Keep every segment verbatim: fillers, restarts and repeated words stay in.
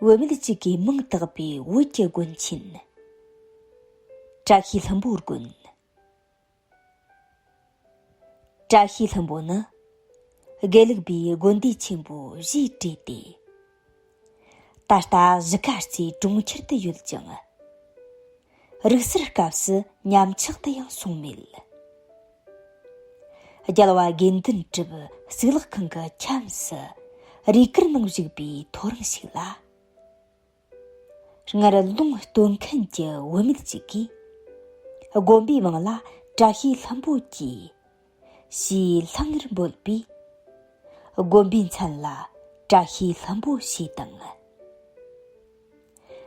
བུད་མེད་ཅིག་གིས་མིང་བཏགས་པའི་བོད་ཀྱི་དགོན་ཆེན། བཀྲ་ཤིས་ལྷུན་པོའི་དགོན། བཀྲ་ཤིས་ལྷུན་པོ་ནི་དགེ་ལུགས་པའི་དགོན་སྡེ་ཆེན་པོ་བཞིས་གྲས་ཏེ། ད་ལྟ་གཞིས་ཀ་རྩེའི་གྲོང་ཁྱེར་དུ་ཡོད་ཅིང་། རིག་གསར་སྐབས་སུ་ཉམས་ཆག་ཏུ་ཡང་སོང་མེད། རྒྱལ་བ་དགེ་འདུན་གྲུབ་གཙུག་ལག་ཁང་གི་ཁྱམས་སུ་རས་གུར་ནང་བཞུགས་པའི་ཐོ་རངས་ཤིག་ལ། སྔར་ལུང་སྟོན་མཁན་གྱི་བུད་མེད་ཅིག་གིས། དགོན་པའི་མིང་ལ་བཀྲ་ཤིས་ལྷུན་པོ་གྱིས། ཞེས་ལྷང་ངེར་འབོད་པས། དགོན་པའི་མཚན་ལ་བཀྲ་ཤིས་ལྷུན་པོ་ཞེས་དང་།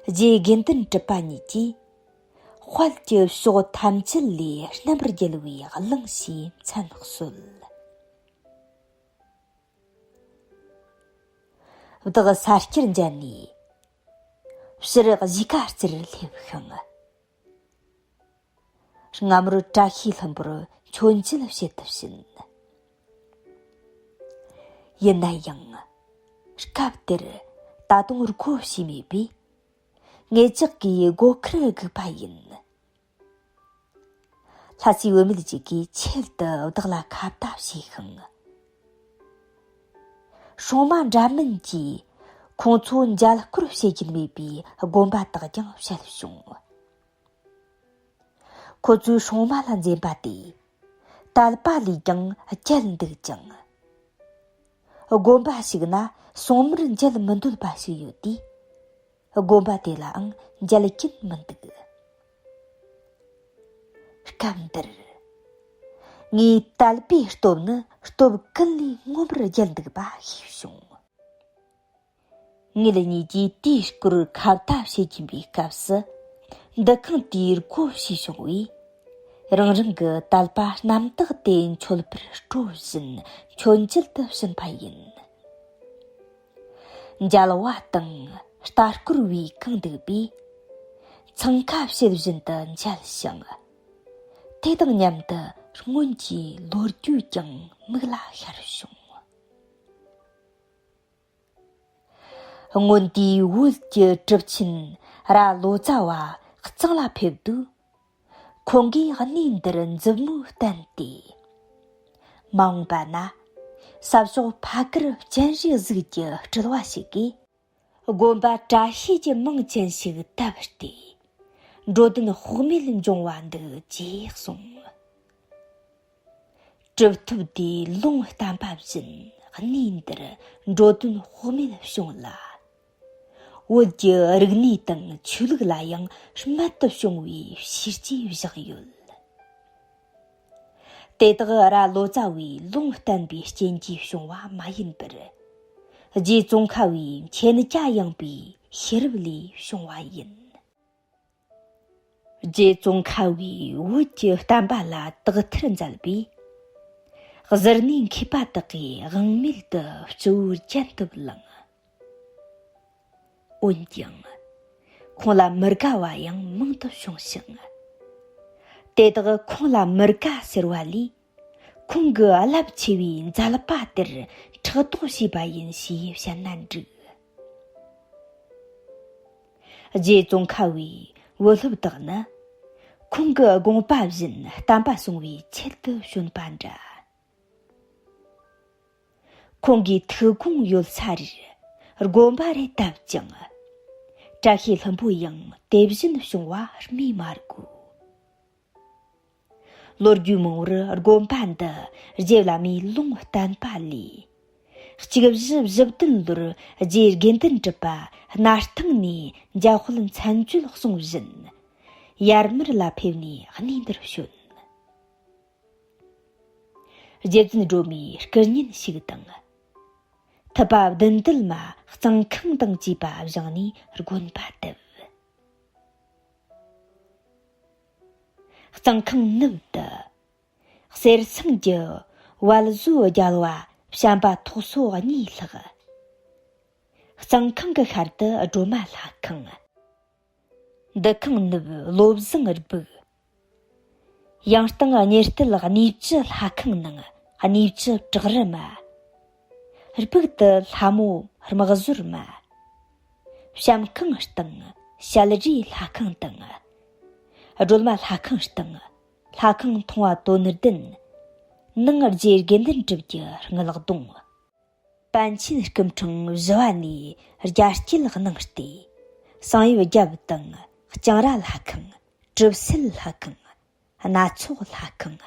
རྗེ་དགེ་འདུན་གྲུབ་པ་ཉིད་ཀྱིས། དཔལ་གྱི་ཕྱོགས་ཐམས་ཅད་ལས་རྣམ་པར་རྒྱལ་བའི་གླིང་ཞེས་མཚན་གསོལ། བདག་ས་སྐྱར་མཇལ་ནས། ཕྱིར་གཞིས་ཀ་རྩེར་སླེབས་ཤིང་། སྔ་མོར་བཀྲ་ཤིས་ལྷུན་པོར་མཆོད་མཇལ་བྱེད་དུ་ཕྱིན། ཡིན་ན་ཡང་། སྐབས་དེར་ད་དུང་སྒོ་ཕྱེས་མེད་པས། ངེད་ཅག་གིས་སྒོ་ཁར་སྒུག་པ་ཡིན། ལྷ་སའི་བུད་མེད་ཅིག་གིས་ཆེད་དུ་བདག་ལ་ཁ་བརྡ་བྱས་ཤིང་། སྲུང་མ་འདྲ་མིན་གྱིས་ཁོང་ཚོ་མཇལ་སྐོར་བྱེད་ཀྱིན་མེད་པའི་དགོན་པ་དག་ཀྱང་བཤད་བྱུང་། ཁོ་ཚོའི་སྲུང་མ་ལ་འཛེམ་པ་དེས་དད་པ་ལས་ཀྱང་རྒྱལ་འདུག་ཅིང་། དགོན་པ་ཞིག་ན་སྲུང་མར་མཇལ་མི་འདོད་པ་ཞིག་ཡོད་དུས། དགོན་པ་དེ་ལའང་མཇལ་རྒྱུན་མི་འདུག། སྐབས་འདིར། ངའི་དད་པའི་སྟོབས་ནི་སྟོབས་ཀུན་ལས་མངོན་པར་རྒྱལ་འདུག་པ་ཤེས་བྱུང་། ངེད་གཉིས་ཀྱིས་དེའི་སྐོར་ཁ་བརྡ་བྱེད་ཀྱིན་པའི་སྐབས་སུ། འདུ་ཁང་དེའི་སྒོ་ཕྱེས་བྱུང་བས། རང་རང་གི་དད་པ་རྣམ་དག་དེ་མཆོད་པར་སྤྲོ་བཞིན་མཆོད་མཇལ་དུ་ཕྱིན་པ་ཡིན། མཇལ་བ་དང་ལྟ་སྐོར་བས་གང་འདུག་པས། འཚང་ཁ་བྱེད་བཞིན་དུ་མཇལ་ཞིང་། དེ་དང་མཉམ་དུ་སྔོན་གྱི་ལོ་རྒྱུས་ཀྱང་མིག་ལ་ཤར་བྱུང་། སྔོན་དུས་བོད་ཀྱི་གྲུབ་ཆེན་ར་ལོ་ཙཱ་བ་གཙང་ལ་ཕེབས་དུས། ཁོང་གིས་གནས་འདིར་མཛུབ་མོ་བསྟན་ཏེ། མ་འོངས་པ་ན་ས་ཕྱོགས་ཕ་གིར་སྤྱན་རས་གཟིགས་ཀྱི་སྤྲུལ་བ་ཞིག་གིས་དགོན་པ་བཀྲ་ཤིས་ཀྱི་མིང་ཅན་ཞིག་བཏབ་སྟེ། འགྲོ་དོན་དཔག་མེད་འབྱུང་བ་འདུག་ཅེས་གསུངས། གྲུབ་ཐོབ་དེས་ལུང་བསྟན་པ་བཞིན་གནས་འདིར་འགྲོ་དོན་དཔག་མེད་བྱུང་ལ། བོད་ཀྱི་རིག་གནས་དང་ཆོས་ལུགས་ལ་ཡང་རྨད་དུ་བྱུང་བའི་གཤིས་རྗེས་བཞག་ཡོད། དེ་དག་ར་ལོ་ཙཱ་བས་ལུང་བསྟན་པའི་རྐྱེན་གྱིས་བྱུང་བ་མ་ཡིན་པར། རྗེ་ཙོང་ཁ་བའི་མཁྱེན་རྒྱ་ཡངས་པའི་ཤེས་རབ་ལས་བྱུང་བ་ཡིན། རྗེ་ཙོང་ཁ་བས་བོད་ཀྱི་བསྟན་པ་ལ་དག་ཐེར་མཛད་པས། གཟུར་གནས་མཁས་པ་དག་གིས་དབང་མེད་དུ་སྤྱི་བོར་གྱེན་དུ་བླངས། འོན་ཀྱང་། ཁོང་ལ་མི་དགའ་བ་ཡང་མང་དུ་བྱུང་ཞིང་། དེ་དག་ཁོང་ལ་མི་དགའ་ཟེར་བ་ལས། ཁོང་གི་རླབས་ཆེ་བའི་མཛད་པ་དེར་ཕྲག་དོག་བྱས་པ་ཡིན་ཞེས་བཤད་ན་འགྲིག། རྗེ་ཙོང་ཁ་བའི་བུ་སློབ་དག་ནི། ཁོང་གི་དགོངས་པ་བཞིན་བསྟན་པ་སྲུང་བའི་ཆེད་དུ་བྱོན་པ་འདྲ། ཁོང་གིས་ཐུགས་དགོངས་ཡོད་ས་རེར་དགོན་པ་རེ་བཏབ་ཅིང་། བཀྲ་ཤིས་ལྷུན་པོ་ཡང་དེ་བཞིན་བྱུང་བ་སྨོས་མ་དགོས། ལོ་རྒྱུས་མང་བོར་དགོན་པ་འདི་རྗེ་བླ་མའི་ལུང་བསྟན་པ་ལས། གཅིག་བཞི་བཞི་བདུན་ལོར་རྗེ་དགེ་འདུན་གྲུབ་པ་སྣར་ཐང་ནས་འཇམ་དཔལ་མཚན་བརྗོད་གསུང་བཞིན། ཡར་མར་ལ་ཕེབས་ནས་གནས་འདིར་བྱོན། རྗེ་བཙུན་སྒྲོལ་མའི་སྐུ་བརྙན་ཞིག་དང་། ཐུབ་པ་བདུན་ལྡན་མ་གཙང་ཁང་དང་བཅས་པ་བཞེངས་ནས་དགོན་པ་བཏབ། གཙང་ཁང་ནུབ་ཏུ། གསེར་ཟངས་ཀྱི་བལ་བཟོའི་རྒྱལ་བ་བྱམས་པ་ཐོག་སོ་གཉིས་ལྷག། གཙང་ཁང་གི་ཤར་དུ་སྒྲོལ་མ་ལྷ་ཁང་། འདུ་ཁང་ནུབ་བློ་བཟང་སྦུག། ཡང་སྟེང་གཉེར་སྟེལ་གནས་བཅུ་ལྷ་ཁང་ནང་གནས་བཅུ་བྲག་རི་མ། སྦུག་ཏུ་ལྷ་མོ་དམག་ཟོར་མ། བཤམས་ཁང་སྟེང་ཞལ་རས་ལྷ་ཁང་དང་། སྒྲོལ་མ་ལྷ་ཁང་སྟེང་ལྷ་ཁང་མཐོང་བ་དོན་ལྡན། ནང་རྗེ་དགེ་འདུན་གྲུབ་ཀྱི་དངུལ་གདུང་། པཎ་ཆེན་སྐུ་ཕྲེང་བཞི་བ་ནས་རྒྱ་སྐྱེད་གནང་སྟེ། གསང་ཡུམ་རྒྱབ་དང་ལྕང་ར་ལྷ་ཁང་། གྲུབ་སེལ་ལྷ་ཁང་། སྣ་ཚོགས་ལྷ་ཁང་།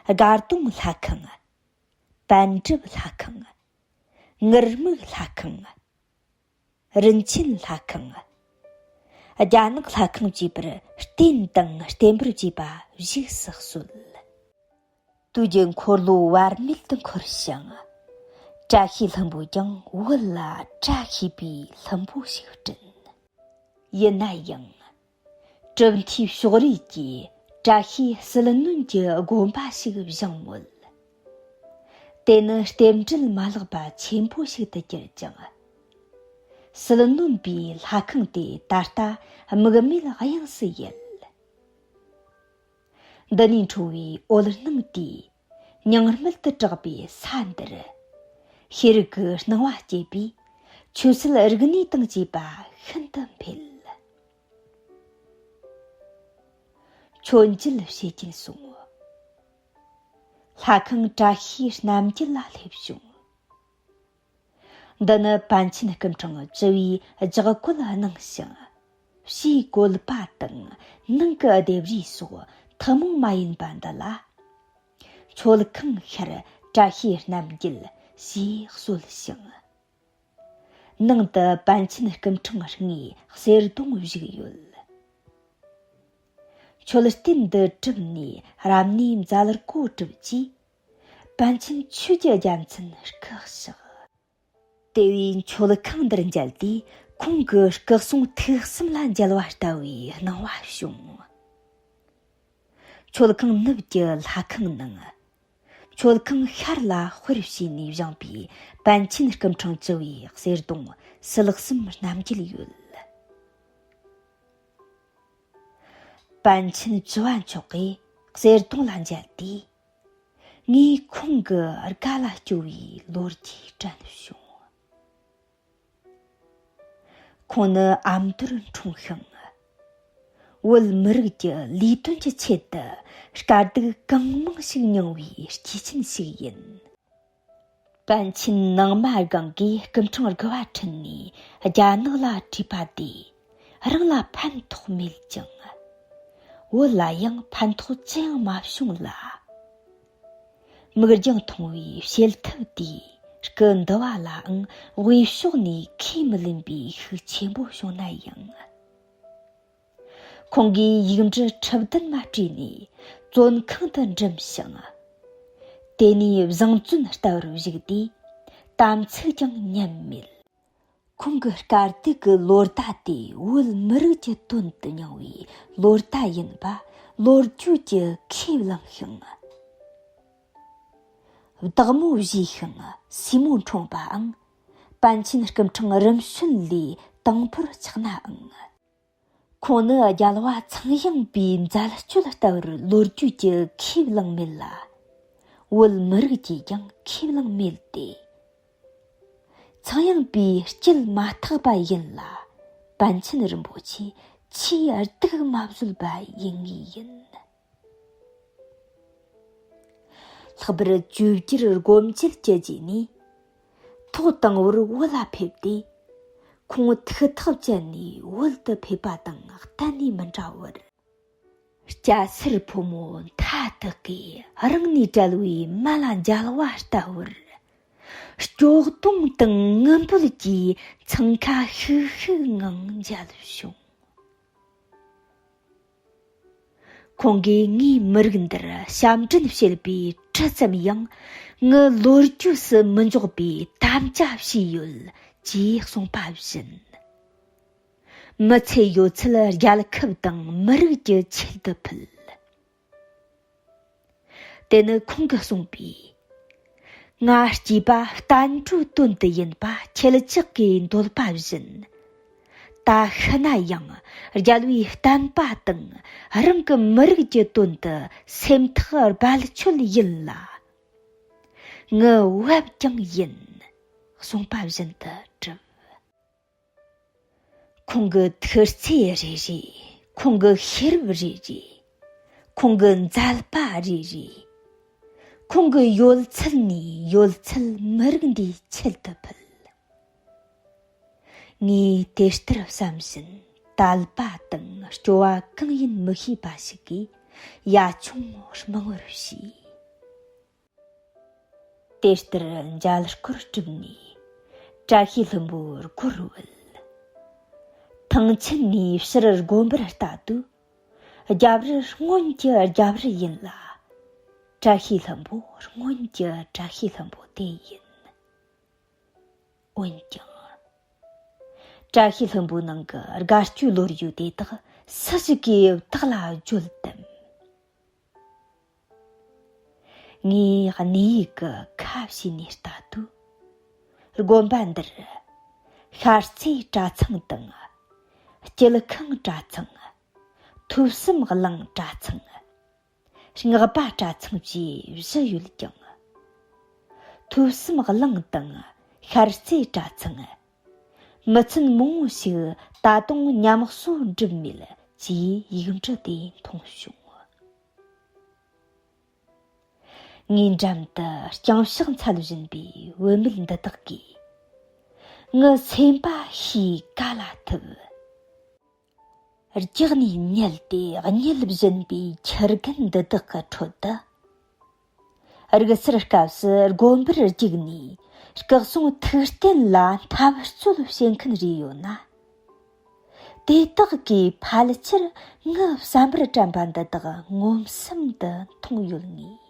དགའ་གདོང་ལྷ་ཁང་། པཎ་གྲུབ་ལྷ་ཁང་། ངུར་སྨྲིག་ལྷ་ཁང་། རིན་ཆེན་ལྷ་ཁང་། རྒྱ་ནག་ལྷ་ཁང་བཅས་པར་རྟེན་དང་བརྟེན་པར་བཅས་པ་བཞུགས་སུ་གསོལ། དུས་ཀྱི་འཁོར་ལོ་བར་མེད་དུ་འཁོར་ཞིང་། བཀྲ་ཤིས་ལྷུན་པོས་ཀྱང་བོད་ལ་བཀྲ་ཤིས་པའི་ལྷུན་པོ་ཞིག་སྤྲིན། ཡིན་ན་ཡང་། གྲུབ་མཐའི་ཕྱོགས་རིས་ཀྱི་བཀྲ་ཤིས་ཟིལ་གནོན་གྱི་དགོན་པ་ཞིག་བཞེངས་མོད། དེ་ནི་རྟེན་འབྲེལ་མ་ལགས་པ་ཆེན་པོ་ཞིག་ཏུ་གྱུར་ཅིང་། ཟིལ་གནོན་པའི་ལྷ་ཁང་དེ་ད་ལྟ་དམིགས་མེད་དབྱིངས་སུ་ཡལ། འདི་ནས་འཕྲོ་བའི་འོད་སྣང་དེས་ཉིང་རྨུལ་དུ་གྲགས་པའི་ས་འདིར། ཤེས་རིག་གི་སྣང་བ་སྐྱེས་པས་ཆོས་སྲིད་རིག་གནས་དང་བཅས་པ་ཤིན་ཏུ་འཕེལ། མཆོད་མཇལ་བྱེད་ཀྱིན་སོང་། ལྷ་ཁང་བཀྲ་ཤིས་རྣམ་རྒྱལ་ལ་སླེབས་བྱུང་། འདི་ནི་པཎ་ཆེན་སྐུ་ཕྲེང་བཅུ་བའི་ལྗགས་བཀོད་གནང་ཞིང་། ཕྱིའི་བཀོད་པ་དང་ནང་གི་ལྡེབས་རིས་སོགས་ཐུན་མོང་མ་ཡིན་པ་འདི་ལ། མཆོད་ཁང་ཤར་བཀྲ་ཤིས་རྣམ་རྒྱལ་ཞེས་གསོལ་ཞིང་། ནང་དུ་པཎ་ཆེན་སྐུ་ཕྲེང་ལྔའི་གསེར་གདུང་བཞུགས་ཡོད། མཆོད་རྟེན་འདི་གྲུབ་ནས་རབ་གནས་མཛད་སྒོ་གྲུབ་རྗེས། པཎ་ཆེན་ཆོས་ཀྱི་རྒྱལ་མཚན་སྐུ་གཤེགས། དེ་བས་མཆོད་ཁང་འདིར་མཇལ་དུས་ཁོང་གི་སྐུ་གསུང་ཐུགས་གསུམ་ལ་མཇལ་བ་ལྟ་བུའི་སྣང་བ་བྱུང་། མཆོད་ཁང་ནུབ་ཀྱི་ལྷ་ཁང་ནང་། མཆོད་ཁང་ཤར་ལ་དཔེར་བྱས་ནས་བཞེངས་པའི་པཎ་ཆེན་སྐུ་ཕྲེང་བཅུ་བའི་གསེར་གདུང་སིལ་གསུམ་རྣམ་རྒྱལ་ཡོད། པཎ་ཆེན་བཅུ་བ་མཆོག་གིས་གསེར་གདུང་ལ་མཇལ་ཏེ། ངས་ཁོང་གི་དགའ་ལ་སྐྱོ་བའི་ལོ་རྒྱུས་དྲན་བྱུང་། ཁོང་ནི་ཨ་མདོར་འཁྲུངས་ཤིང་། བོད་མི་རིགས་ཀྱི་ལས་དོན་གྱི་ཆེད་དུ་དཀའ་སྡུག་གང་མང་ཞིག་མྱངས་པའི་སྐྱེས་ཆེན་ཞིག་ཡིན། པཎ་ཆེན་ནང་མ་སྒང་གིས་སྐུ་ཕྲེང་དགུ་བ་ཁྲིད་ནས་རྒྱ་ནག་ལ་བྲོས་པ་དེས་རང་ལ་ཕན་ཐོགས་མེད་ཅིང་། བོད་ལ་ཡང་ཕན་ཐོགས་ཅི་ཡང་མ་བྱུང་ལ། མིག་རྒྱང་ཐུང་བའི་བྱེད་ཐབས་དེས་སྐུ་འདི་བ་ལའང་དབུས་ཕྱོགས་ནས་ཁས་མི་ལེན་པའི་ཤུགས་ཆེན་པོ་བྱུང་ན་ཡང་། ཁོང་གིས་ཡིག་འབྲུ་ཁྲི་བདུན་མ་སྤྲད་ནས་བཙོན་ཁང་དུ་འགྲིམས་ཤིང་། དེ་ནས་བཟང་བཙོན་ལྟ་བུར་བཞུགས་ཏེ། དམ་ཚིག་ཀྱང་ཉམས་མེད། ཁོང་གི་དཀའ་སྡུག་གི་ལོ་ཟླ་དེ་བོད་མི་རིགས་ཀྱི་དོན་དུ་མྱངས་པའི་ལོ་ཟླ་ཡིན་པ་ལོ་རྒྱུས་ཀྱིས་ཁས་བླངས་ཤིང་། བདག་མོ་བཞེས་ཤིང་སྲས་མོ་འཁྲུངས་པའང་པཎ་ཆེན་སྐུ་ཕྲེང་རིམ་བྱོན་ལས་དང་པོར་ཆགས་ནའང་། ཁོང་ནི་རྒྱལ་བ་ཚངས་དབྱངས་པའི་མཛད་སྤྱོད་ལྟ་བུར་ལོ་རྒྱུས་ཀྱིས་ཁས་བླངས་མེད་ལ། བོད་མི་རིགས་ཀྱིས་ཀྱང་ཁས་བླངས་མེད་དེ། ཚངས་དབྱངས་པའི་སྐྱིད་མ་ཐག་པ་ཡིན་ལ། པཎ་ཆེན་རིན་པོ་ཆེ་ཆེས་སྡུག་མ་བཟོད་པ་ཡིན་ངེས་ཡིན། ལྷག་པར་ཇོ་བོར་སྒོམ་བརྒྱུད་ཀྱི་རྗེས་ནས། ཐོག་དང་པོར་བོད་ལ་ཕེབས་ཏེ། ཁོང་ཐུགས་ཐག་བཅད་ནས་བོད་དུ་ཕེབས་པ་དང་གཏན་ནས་མི་འདྲ་བར། སྐྱ་སེར་ཕོ་མོ་མཐའ་དག་གིས་རང་ནས་བྲལ་བའི་མ་ལ་མཇལ་བ་ལྟ་བུར། སྐྱོ་གདུང་དང་ངུ་འབོད་ཀྱི་འཚང་ཁ་ཤིག་ཤིག་ངང་མཇལ་བྱུང་། ཁོང་གིས་ངའི་མི་རིགས་འདིར་ཞབས་འདྲེན་བྱེད་པའི་གྲི་ཙམ་ཡང་ངའི་ལོ་རྒྱུས་སུ་མི་འཇོག་པའི་དམ་བཅའ་བྱས་ཡོད་ཅེས་གསུངས་པ་བཞིན། མི་ཚེ་ཡོད་ཚད་རྒྱལ་ཁབ་དང་མི་རིགས་ཀྱི་ཆེད་དུ་ཕུལ། དེ་ནི་ཁོང་གིས་གསུངས་པའི། ང་སྐྱེས་པ་བསྟན་འགྲོའི་དོན་དུ་ཡིན་པ་ཁྱེད་ཅག་གིས་འདོད་པ་བཞིན། ད་ཤི་ན་ཡང་རྒྱལ་བའི་བསྟན་པ་དང་རང་གི་མི་རིགས་ཀྱི་དོན་དུ་སེམས་ཐག་རྦད་ཆོད་ཡིན་ལ། ངའི་བབ་ཀྱང་ཡིན། གསུངས་པ་བཞིན་དུ་གྲུབ། ཁོང་གི་ཐུགས་བརྩེ་རེ་རེ། ཁོང་གི་ཤེས་རབ་རེ་རེ། ཁོང་གི་མཛད་པ་རེ་རེ། ཁོང་གི་ཡོད་ཚད་ནས་ཡོད་ཚད་མི་རིགས་འདིའི་ཆེད་དུ་ཕུལ། ངས་དེ་ལྟར་བསམ་བཞིན། དད་པ་དང་སྐྱོ་བ་གང་ཡིན་མི་ཤེས་པ་ཞིག་གིས་ཡ་ཆུང་སྨྲང་བར་བྱས། དེ་ལྟར་མཇལ་སྐོར་གྲུབ་ནས་བཀྲ་ཤིས་ལྷུན་པོར་སྒོར་བུད། ཐང་ཆེན་ནས་ཕྱིར་དགོན་པར་ལྟ་དུས། རྒྱབ་རི་སྔོན་གྱི་རྒྱབ་རི་ཡིན་ལ། བཀྲ་ཤིས་ལྷུན་པོ་སྔོན་གྱི་བཀྲ་ཤིས་ལྷུན་པོ་དེ་ཡིན། འོན་ཀྱང་། བཀྲ་ཤིས་ལྷུན་པོའི་ནང་གི་དགའ་སྐྱོའི་ལོ་རྒྱུས་དེ་དག་སུ་ཞིག་གིས་བདག་ལ་བརྗོད་དམ། ངས་གནས་ཡིག་གི་ཁ་ཕྱེ་ནས་ལྟ་དུས། དགོན་པ་འདིར་ཤར་རྩེ་གྲྭ་ཚང་དང་། སྐྱིད་ཁང་གྲྭ་ཚང་། ཐོས་བསམ་གླིང་གྲྭ་ཚང་། སྔགས་པ་གྲྭ་ཚང་བཅས་བཞི་ཡོད་ཀྱང་། ཐོས་བསམ་གླིང་དང་ཤར་རྩེ་གྲྭ་ཚང་། མི་ཚན་མང་བོ་ཞིག་ད་དུང་ཉམས་གསོ་འགྲུབ་མེད་ཅེས་ཡིག་འབྲུ་དེ་མཐོང་བྱུང་། ངའི་འགྲམ་དུ་རྐྱང་ཕྱག་འཚལ་བཞིན་པའི་བུད་མེད་འདི་དག་གིས། ངའི་སེམས་པ་ཤེས་ག་ལ་ཐུབ། རྒྱག་ནས་ཉལ་ཏེ་གཉིད་བཞིན་པའི་ཁྱི་རྒན་འདི་དག་གི་ཁྲོད་དུ། རིག་གསར་སྐབས་སུ་དགོན་པར་རྒྱུགས་ནས་སྐུ་གསུང་ཐུགས་རྟེན་ལ་འཐབ་རྩོད་བྱེད་མཁན་རེ་ཡོད་ན། དེ་དག་གིས་ཕལ་ཆེར་ངའི་བསམ་པར་དྲན་པ་འདི་དག་ངོམ་སེམས་དུ་མཐོང་ཡོད་ངེས།